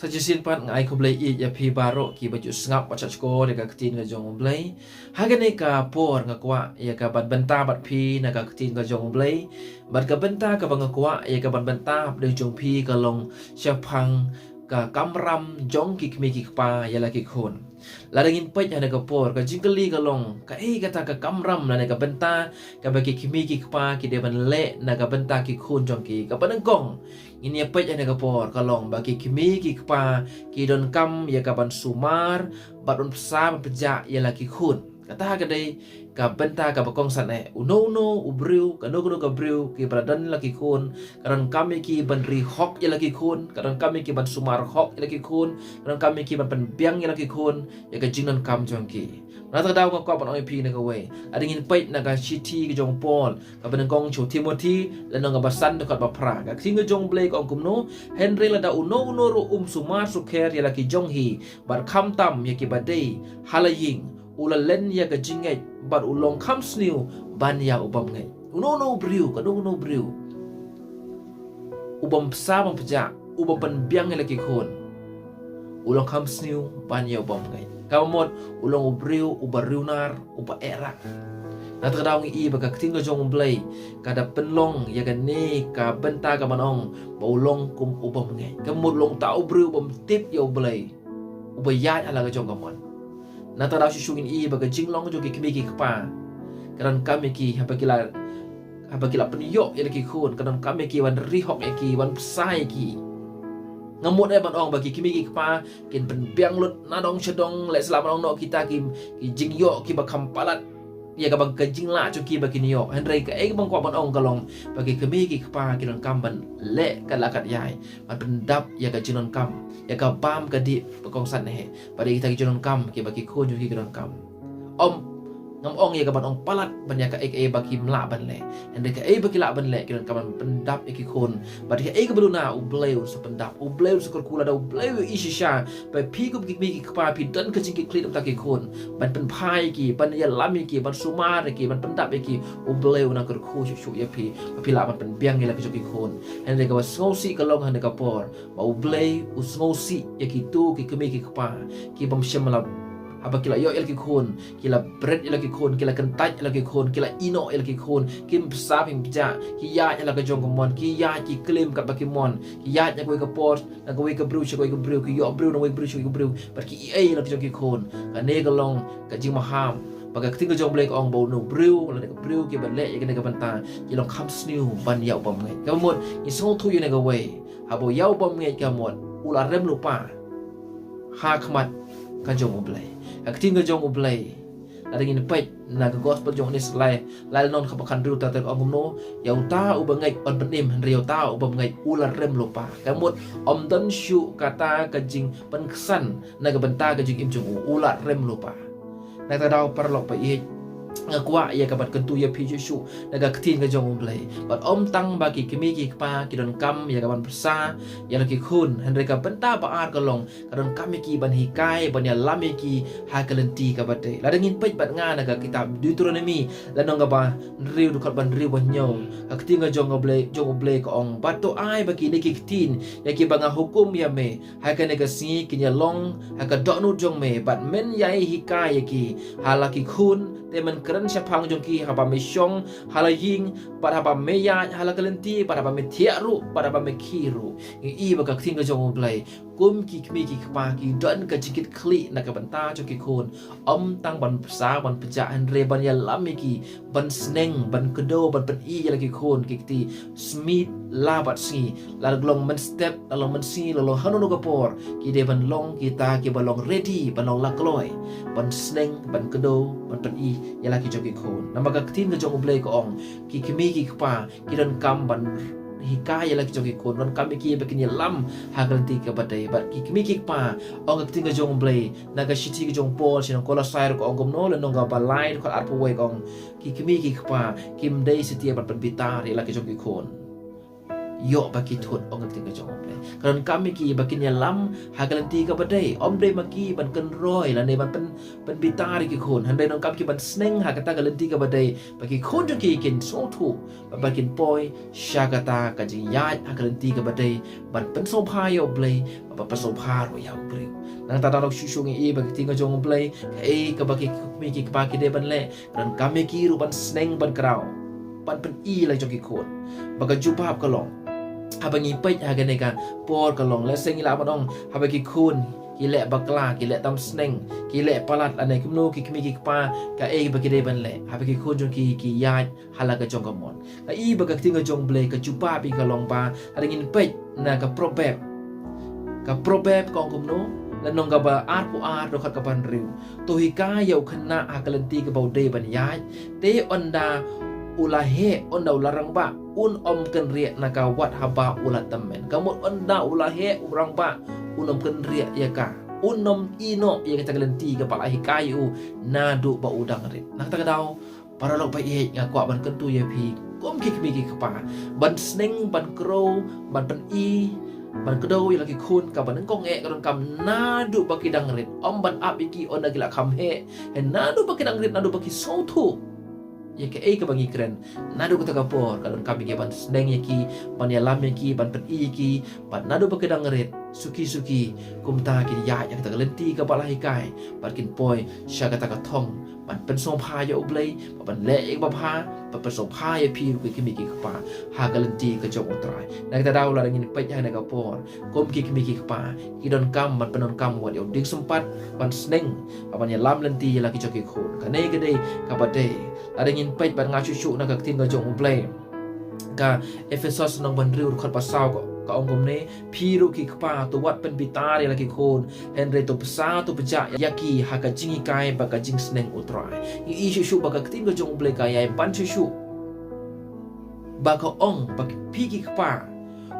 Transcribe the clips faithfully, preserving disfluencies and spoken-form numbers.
Sa shisien pat nga ai khublei ïa phi baroh kiba ju sngap bad sngap shkor ïa ka ktien ka jong U Blei. Ha kane ka por nga kwah ïa ka ban bynta bad phi na ka ktien ka jong U Blei. Bad ka bynta kaba nga kwah ïa ka ban bynta hapdeng jong phi ka long shaphang ka kamram jong ki kmie ki kpa ïa la ki khun. Lada ngin peit ha kane ka por, ka jingkylli ka long, kaei kata ka kamram lane ka bynta kaba ki kmie ki kpa ki dei ban leh na ka bynta ki khun jong ki? Kaba nyngkong, ngin ïa peit ha kane ka por ka long ba ki kmie ki kpa ki donkam ïa ka ban sumar bad ban bsa ban pynjah ïa la ki khun. Kata ka dei ka bynta kaba kongsan eh. Uno uno u briew, kano kano ka briew kiba la don la ki khun, ka donkam ïa ki ban ri hok ïa la ki khun, ka donkam ïa ki ban sumar hok ïa la ki khun, ka donkam ïa ki ban pynbiang ïa la ki khun ïa ka jingdonkam jong ki. Na kata ka daw nga kwah ban ong ïa phi na kawei, lada ngin peit na ka shithi ka jong u Paul kaba nyngkong sha u Timothi, lynnong kaba san, dkhot ba phra, ka ktien ka jong U Blei ka ong kumno: Hynrei lada uno uno ruh um sumar sukher ïa la ki jong hi bad khamtam ïa kiba dei ha la ïing, u la len ïa ka jingngeit bad u long kham sniew ban ïa u bymngeit. Uno uno u briew, kano kano u briew, u bym bsa bym pynjah, u bym pynbiang ïa la ki khun, u long kham sniew ban ïa u bymngeit. Kaba mut u long u briew uba riewnar, uba eh rah. Na kata ka daw ngi i ba ka ktien ka jong U Blei ka da pynlong ïa kane ka bynta kaban ong ba u long kum u bymngeit. Kaba mut u long uta u briew u bym tip ïa U Blei, uba ïaid ha la ka jong ka mon. Na kata ka daw shisha ngin i ba ka jinglong jong ki kmie ki kpa ka donkam ïa ki, haba ki la, haba ki la pynïoh ïa la ki khun, ka donkam ïa ki ban ri hok ïa ki, ban bsa ïa ki. Nga mut eh ban ong ba ki kmie ki kpa kin pynbiang lut na dong sha dong, lehse lah ban ong noh kita ki, ki jingïoh kiba kham palat ïa kaba ka jinglah jong ki ba kin ïoh. Hynrei kaei kaba nga kwah ban ong ka long ba ki kmie ki kpa ki donkam ban leh kat la kat ïai ban pyndap ïa ka jingdonkam, ïa ka bam ka dih, ba kongsan eh, bad ïa kita ki jingdonkam kiba ki khun jong ki ki donkam. Ym, ngam ong ïa ka ban ong palat ban ïa kaei kaei ba kim lah ban leh. Hynrei kaei ba ki lah ban leh, ki donkam ban pyndap ïa ki khun. Bad kaei kaba duna, U Blei un sa pyndap, U Blei un sa kyrkhu. Lada U Blei u i shisha ba phi kum ki kmie ki kpa phi don ka jingkitkhlieh na bynta ki khun, ban pynphai ïa ki, ban ïalam ïa ki, ban sumar ïa ki, ban pyndap ïa ki, U Blei u nang kyrkhu shuh shuh ïa phi ba phi lah ban pynbiang ïa la ki jong ki khun. Hynrei kaba sngewsih ka long ha kane ka por ba U Blei u sngewsih ïa kito ki kmie ki kpa ki bym shym la, haba ki la ïoh ïa la ki khun, ki la bret ïa la ki khun, ki la kyntait ïa la ki khun, ki la ïehnoh ïa la ki khun, kim bsa bym pynjah, ki ïaid ha la ka jong ka mon, ki ïaid ki klim katba ki mon, ki ïaid na kawei ka por na kawei ka briew sha kawei ka briew, ki ïoh briew na kawei ka briew sha kawei ka briew, bad ki ïeit ïa la ki jong ki khun. Kane ka long ka jingmaham ba ka ktien ka jong U Blei ka ong ba uno u briew lane ka briew kiba leh ïa kane ka bynta ki long kham sniew ban ïa u bymngeit. Kaba mut ngi sngewthuh ïa kane kawei, haba u ïa u bymngeit, kaba mut u la rem lypa ha khmat ka jong U Blei. Ka ktien ka jong U Blei, lada ngin peit na ka gospel jong u Nis lai, lai lynnong kaba khathynriew, uta ka ong kumno: Ïa uta uba ngeit yn pynim, hynrei ïa uta u bymngeit u la rem lypa. Kaba mut ym don shuh kata ka jingpynksan na ka bynta ka jingim jong u, u la rem lypa. Na kata ka daw paralok ba ïeit, nga kwah ïa ka ban kyntu ïa phi shuh shuh na ka ktien ka jong U Blei. Bad ym tang ba ki kmie ki kpa ki donkam ïa ka ban bsa ïa la ki khun, hynrei ka bynta ba ar ka long ka donkam ïa ki ban hikai, ban ïalam ïa ki ha ka lynti kaba dei. Lada ngin peit bad nga na ka kitab Deuteronomi, lynnong kaba hynriew, dkhot ba hynriew ba hynñiew, ka ktien ka jong U Blei, jong U Blei ka ong: Bad to ai ba kine ki ktien ïa kiba nga hukum ïa me ha kane ka sngi kin ïa long ha ka dohnud jong me, bad men ïai hikai ïa ki ha la ki khun, te men kren shaphang jong ki haba me shong ha la ïing, bad haba me ïaid ha la ka lynti, bad haba me thiah ruh, bad haba me khie ruh. Ngi i ba ka ktien ka jong U Blei, kum ki kmie ki kpa ki don ka jingkitkhlieh na ka bynta jong ki khun, ym tang ban bsa ban pynjah, hynrei ban ïalam ïa ki, ban sneng, ban kdew, ban pyni ïa la ki khun ki kti smit la bad sngi, la long mynstep, la long mynsngi, la long hano hano ka por, ki dei ban long kita kiba long ready, ban long la kloi ban sneng, ban kdew, ban pyni ïa la ki jong ki khun. Namar ka ktien ka jong U Blei ka ong, ki kmie ki kpa ki donkam ban hikai ïa la ki jong ki khun, donkam ïa ki ba kin ïalam ha ka lynti kaba dei. Bad ki kmie ki kpa, ong ka ktien ka jong U Blei na ka shithi ka jong u Paul sha ki nong Kolosai ruh ka ong kumno, lynnong kaba lai, dkhot arphew wei, ka ong: Ki kmie ki kpa kim dei satia ban pynbitar ïa la ki jong ki khun. ïoh ba ki thut, ong ka ktien ka jong U Blei. Ka donkam ïa ki ba kin ïalam ha ka lynti kaba dei, ym dei ma ki ban kynroi lane ban pyn, pynbitar ïa ki khun, hynrei donkam ki ban sneng ha kata ka lynti kaba dei, ba ki khun jong ki kin sngewthuh, ba, ba kin poi sha kata ka jingïaid ha ka lynti kaba dei, ban pynsngewbha ïa U Blei, ba, ban pynsngewbha ruh ïa u briew. Nangta da lok shuh shuh ngi i ba ka ktien ka jong U Blei, kaei kaba ki kmie ki kpa ki dei ban leh, ka donkam ïa ki ruh ban sneng ban kraw, ban pyni la jong ki khun. Ba ka jubab ka long, haba ngi peit ha kane ka por ka long, lehse ngi lah ban ong, haba ki khun ki leh bakla, ki leh tam sneng, ki leh palat lane kumno ki kmie ki kpa, kaei ba ki dei ban leh, haba ki khun jong ki ki ïaid ha la ka jong ka mon. Nga i ba ka ktien ka jong U Blei ka jubab ïa ka long ba, lada ngin peit na ka Proverb, ka Proverb ka ong kumno, lynnong kaba arphew ar, dkhot kaba hynriew. To hikai ïa u khynnah ha ka lynti kaba u dei ban ïaid, te ynda u la heh, ynda u la rangbah, un ym kynriah na ka wat haba u la tymmen. Ka mut ynda u la heh, u rangbah, un ym kynriah ïa ka, un ym ïeh noh ïa kata ka lynti kaba la hikai ïa u naduh ba u dang rit. Na kata ka daw, paralok ba ïeit, nga kwah ban kyntu ïa phi kum ki kmie ki kpa, ban sneng, ban kdew, ban pyni, ban kdew ïa la ki khun kaba nyngkong eh ka donkam naduh ba ki dang rit, ym ban ap ïa ki ynda ki la kham heh, hynrei naduh ba ki dang rit, naduh ba ki sngewthuh ïa kaei kaba ngi kren. Naduh kata ka por ka donkam ïa ki ban sneng ïa ki, ban ïalam ïa ki, ban pyni ïa ki, bad naduh ba ki dang rit, suki suki kumta kin ïaid ïa kata ka lynti kaba la hikai, bad kin poi sha kata ka thong ban pynsngewbha ïa U Blei, ban leh ïa kaba bha, ban pynsngewbha ïa phi ruh ki kmie ki kpa ha ka lynti ka jong U Trai. Na kata daw, lada ngin peit ha kane ka por, kum ki kmie ki kpa, ki donkam ban pyndonkam wat ïa u dieng sympat ban sneng, ban ïalam lynti ïa la ki jong ki khun. Kane ka dei kaba dei. Lada ngin peit bad nga shuh shuh na ka ktien ka jong U Blei, ka Ephesos lynnong ba hynriew, dkhot ba saw, ka, ka ong kumne: Phi ruh ki kpa, to wat pynbitar ïa la ki khun, hynrei to bsa, to pynjah ïa ki ha ka jinghikai bad ka jingsneng U Trai. Ngi i shuh shuh ba ka ktien ka jong U Blei ka ïai ban shuh shuh ba ka ong ba phi ki kpa,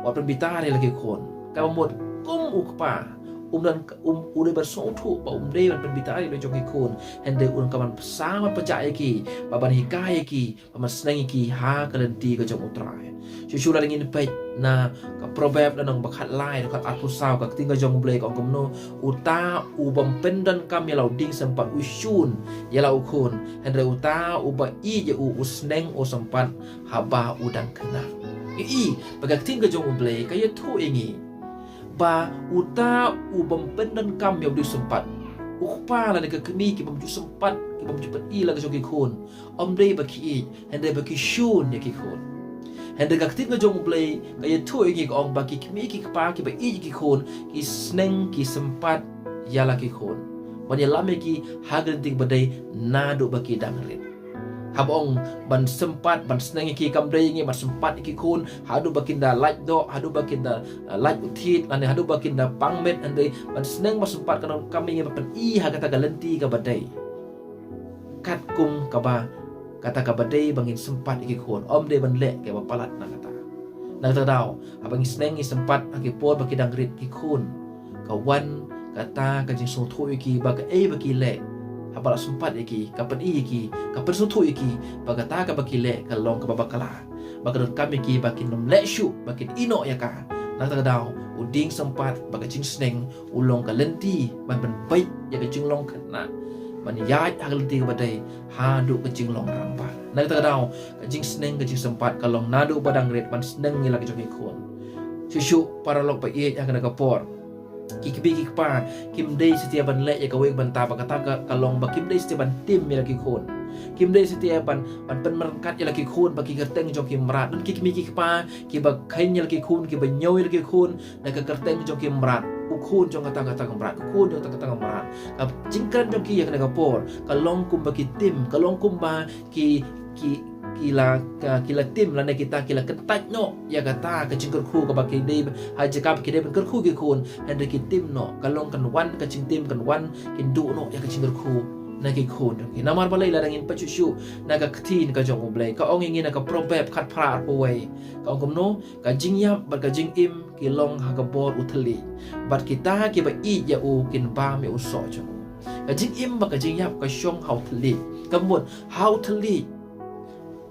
wat pynbitar ïa la ki khun. Kaba mut kum u kpa, um don, um, u dei ban sngewthuh ba um dei ban pynbitar ïa la jong ki khun, hynrei un ka ban bsa, ban pynjah ïa ki, ba ban hikai ïa ki, ba ban sneng ïa ki ha ka lynti ka jong U Trai. Shuh shuh lada ngin peit na ka Proverb lynnong ba khatlai, dkhot arphew saw, ka ktien ka jong U Blei ka ong kumno: Uta u bym pyndonkam ïa la u dieng sympat u shun ïa la u khun, hynrei uta uba ïeit ïa u, u sneng u sympat haba u dang khynnah. Ngi i ba ka ktien ka jong U Blei ka ïathuh ïa ngi ba uta u bym pyndonkam ïa u dieng sympat, u kpa lane ka kmie ki bym ju sympat, ki bym ju pyni la ka jong ki khun, ym dei ba ki ïeit, hynrei ba ki shun ïa ki khun. Hynrei ka ktien ka jong U Blei ka ïathuh ïa ngi, ka ong ba ki kmie ki kpa kiba ïeit ïa ki khun, ki sneng, ki sympat ïa la ki khun, ban ïalam ïa ki ha ka lynti kaba dei naduh ba ki dang rit. Haba ong ban sympat, ban sneng ïa ki, kam dei ïa ngi ban sympat ïa ki khun haduh ba kin da lait doh, haduh ba kin da, eh, lait u thied, lane haduh ba kin da pang met, hynrei ban sneng, ban sympat ka donkam ïa ngi ban pyni ha kata ka lynti kaba dei, katkum kaba, kata kaba dei ba ngin sympat ïa ki khun, ym dei ban leh kaba palat na kata. Na kata ka daw, haba ngi sneng, ngi sympat ha ki por ba ki dang rit ki khun, ka wan kata ka jingsngewthuh ïa ki ba kaei ba ki leh, haba la sympat ïa ki, ka pyni ïa ki, ka pynsngewthuh ïa ki ba kata kaba ki leh ka long kaba bakla, ba ka donkam ïa ki ba kin ym leh shuh, ba kin ïeh noh ïa ka. Na kata ka daw, u dieng sympat bad ka jingsneng u long ka lynti ban pynbeit ïa ka jinglong khynnah, ban ïaid ha ka lynti kaba dei haduh ka jinglong rangbah. Na kata ka daw, ka jingsneng, ka jingsympat ka long naduh ba dang rit, ban sneng ïa la ka jong ki khun. Shuh shuh paralok ba ïeit, ha kane ka por, ki kmie ki kpa kim dei satia ban leh ïa kawei ka bynta, ba kata ka, ka long ba kim dei satia ban tim ïa la ki khun. Kim dei satia ban, ban pynmyntoi ïa la ki khun bad ki kyrteng jong ki mrad. Don ki kmie ki kpa kiba kheiñ ïa la ki khun, kiba ñiew ïa la ki khun da ka kyrteng jong ki mrad. U khun jong kata kata ka mrad, u khun jong kata kata ka mrad. Ka jingkren jong ki ha kane ka por ka long kumba ki tim, ka long kumba ki, ki, ki la, ka, ki la tim lane kita ki la kyntait noh ïa kata ka jingkyrkhu kaba ki dei, ha jaka ba ki dei ban kyrkhu ki khun, hynrei ki tim noh. Ka long kan wan ka jingtim, kan wan kin duh noh ïa ka jingkyrkhu na ki khun jong ki. Namar balei? Lada ngin peit shuh shuh na ka ktien ka jong U Blei, ka ong ïa ngi na ka Proverb khatphra, arphew wei, ka ong kumno: Ka jingïap bad ka jingim ki long ha ka bor u thylliej, bad kita kiba ïeit ïa u kin bam ïa u soh jong u. Ka jingim bad ka jingïap ka shong ha u thylliej. Ka mut ha u thylliej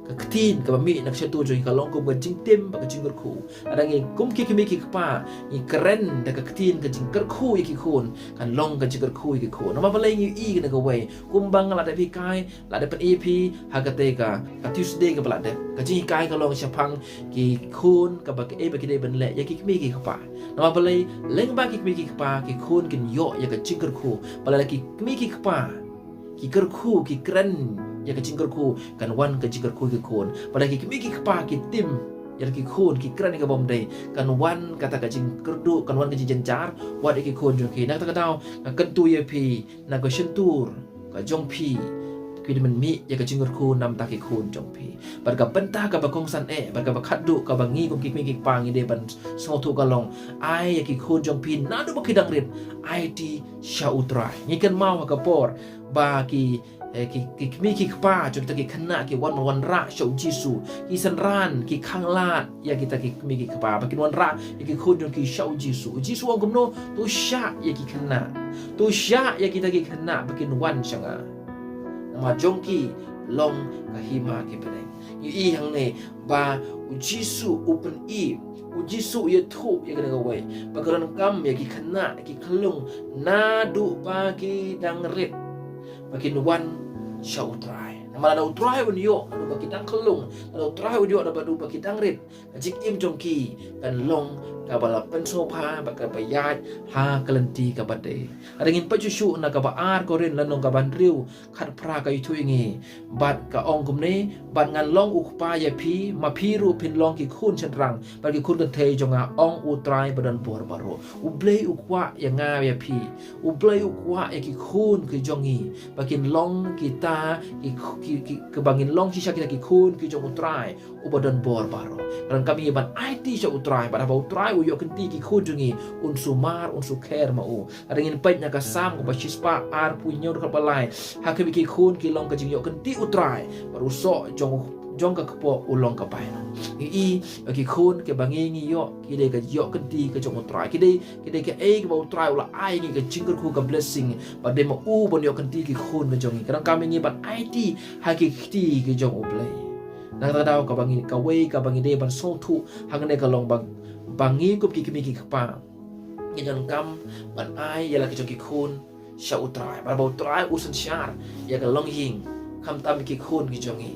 ka ktien kaba mih na ka shyntur jong ngi ka long kum ka jingtim bad ka jingkyrkhu. Lada ngi kum ki kmie ki kpa ngi kren da ka ktien ka jingkyrkhu ïa ki khun, kan long ka jingkyrkhu ïa ki khun. Namar balei? Ngi ïohi kane kawei, kumba nga la dep hikai, la dep pyni ïa phi ha kata ka, ka Tuesday kaba la dep, ka jinghikai ka long shaphang ki khun, kaba kaei ba ki dei ban leh ïa ki kmie ki kpa. Namar balei? Lyngba ki kmie ki kpa ki khun kin ïoh ïa ka jingkyrkhu. Balei? Lada ki kmie ki kpa ki kyrkhu, ki kren ïa ka jingkyrkhu, kan wan ka jingkyrkhu ïa ki khun. Balei? Lada ki kmie ki kpa ki tim ïa ki khun, ki kren ïa ka bym dei, kan wan kata ka jingkyrduh, kan wan ka jingjynjar wat ïa ki khun jong ki. Na kata ka daw nga kyntu ïa phi, na ka shyntur ka jong phi, phi dei ban mih ïa ka jingkyrkhu na ka bynta ki khun jong phi. Bad ka bynta kaba kongsan eh, bad kaba khatduh kaba ngi kum ki kmie ki kpa ngi dei ban sngewthuh ka long, ai ïa ki khun jong phi naduh ba ki dang rit, aiti sha U Trai. Ngi kynmaw ha ka por ba ki, eh, ki, ki kmie ki kpa jong kita ki khynnah ki wan, wanrah sha U Jisu, ki synran ki khanglad ïa kita ki kmie ki kpa ba kin wanrah ïa ki khun jong ki sha U Jisu. U Jisu u ong kumno? To shah ïa ki khynnah, to shah ïa kita ki khynnah ba kin wan sha nga. Namar jong ki long ka hima ki bneng. Ngi ïohi hangne ba U Jisu u pyni, U Jisu u ïathuh ïa kane kawei, ba ka donkam ïa ki khynnah ki khyllung naduh ba ki dang rit ba kin wan sha U Trai. Namar lada U Trai un ïoh naduh ba ki dang khyllung, lada U Trai un ïoh naduh ba ki dang rit, ka jingim jong ki kan long kaba la pynsngewbha bad kaba ïaid ha ka lynti kaba dei. Lada ngin peit shuh shuh na kaba ar Korinth lynnong kaba hynriew, khatphra ka ïathuh ïa ngi, bad ka ong kumne: Bad ngan long u kpa ïa phi, ma phi ruh phin long ki khun shynrang bad ki khun kynthei jong nga, ong U Trai badonbor baroh. U Blei u kwah ïa nga ïa phi, U Blei u kwah ïa ki khun ki jong ngi ba kin long kita ki, ki, ki, ki ba ngin long shisha kita ki khun ki jong U Trai uba donbor baroh. Ka donkam ïa ngi ban aiti sha U Trai, bad haba U Trai u ïoh kynti ki khun jong ngi, un sumar, un sukher ma u. Lada ngin peit na ka Salm kaba shispah arphew hynñiew, dkhot ba lai: Ha khmih, ki khun ki long ka jingïoh kynti U Trai, bad u soh jong, jong ka kpoh u long ka bainong. Ngi i, ki khun kiba ngi, ngi ïoh, ki dei ka ïoh kynti ka jong U Trai, ki dei, ki dei kaei kaba U Trai u la ai ngi, ka jingkyrkhu, ka blessing, bad dei ma u ban ïoh kynti ki khun ka jong ngi. Ka donkam ïa ngi ban aiti ha ki kti ki jong U Blei. Na kata ka daw kaba ngi, kawei kaba ngi dei ban sngewthuh hangne ka long ba, ba ngi kum ki kmie ki kpa ngi donkam ban ai ïa la ki jong ki khun sha U Trai, bad ba U Trai u synshar ïa ka longïing, khamtam ki khun ki jong ngi.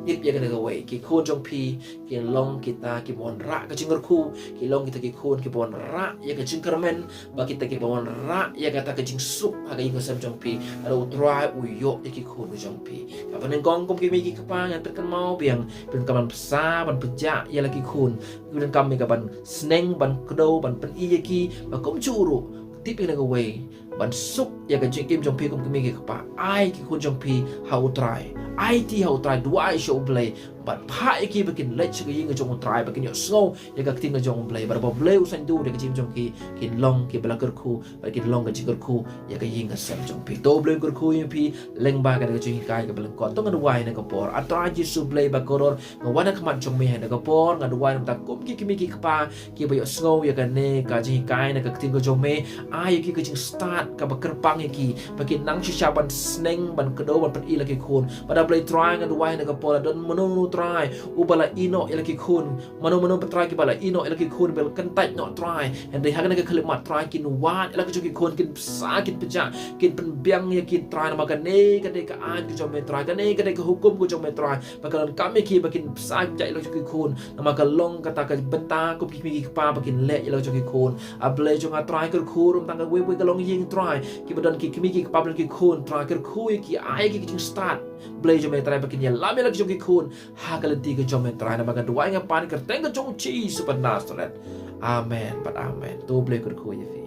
Tip ïa kane kawei, ki khun jong phi kin long kita kiba wanrah ka jingkyrkhu, kin long kita ki khun kiba wanrah ïa ka jingkyrmen, bad kita kiba wanrah ïa kata ka jingsuk ha ka ïing ka sem jong phi. Lada U Trai u ïoh ïa ki khun ki jong phi, kaba nyngkong kum ki kmie ki kpa ngan pynkynmaw biang, pyndonkam ban bsa, ban pynjah ïa la ki khun. Pyndonkam ïa ka ban sneng, ban kdew, ban pyni ïa ki, bad kumjuh ruh, tip ïa kane kawei, ban suk ïa ka jingim jong phi kum ki kmie ki kpa. Ai ki khun jong phi ha U Trai, aiti ha U Trai, duwai sha U Blei, bad phah ïa ki ba kin leit sha ka ïing ka jong U Trai, ba kin ïohsngew ïa ka ktien ka jong U Blei, bad ba U Blei u sngewthuh ïa ka jingim jong ki, kin long kiba la kyrkhu, bad kin long ka jingkyrkhu ïa ka ïing ka sem jong phi. To U Blei un kyrkhu ïa phi lyngba kane ka jinghikai kaba lyngkot. To ngan duwai ha kane ka por. A Trai Jisu Blei ba kordor, nga wan ha khmat jong me ha kane ka por, nga duwai na ka bynta kum ki kmie ki kpa kiba ïohsngew ïa kane ka jinghikai na ka ktien ka jong me. Ai ïa ki ka jingstad kaba kyrpang ïa ki, ba kin nang shisha ban sneng, ban kdew, ban pyni la ki khun. Bad A Blei Trai, nga duwai ha kane ka por, don mano mano Trai uba la ïehnoh ïa la ki khun, mano mano Trai kiba la ïehnoh ïa la ki khun, ba la kyntait noh Trai, hynrei ha kane ka khyllipmat Trai kin wad ïa la ki jong ki khun, kin bsa, kin pynjah, kin pynbiang ïa ki Trai, namar kane ka dei ka aiñ ka jong me Trai, kane ka dei ka hukum ka jong me Trai. Ba ka donkam ïa ki ba kin bsa, kin pynjah ïa la ki jong ki khun, namar ka long kata ka bynta kum ki kmie ki kpa ba kin leh ïa la ki jong ki khun. A Blei jong nga Trai, kyrkhu ruh tang kawei kawei ka longïing Trai, kiba don ki kmie ki kpa ba don ki khun Trai, kyrkhu ïa ki, ai ïa ki ka jingstad Blei jong me Trai, ba kin ïalam ïa la ki jong ki khun ha ka lynti ka jong me Trai. Namar nga duwai nga pan ha ka kyrteng ka jong U Jisu ba Nasaret. Amen bad amen. To Blei kyrkhu ïa phi.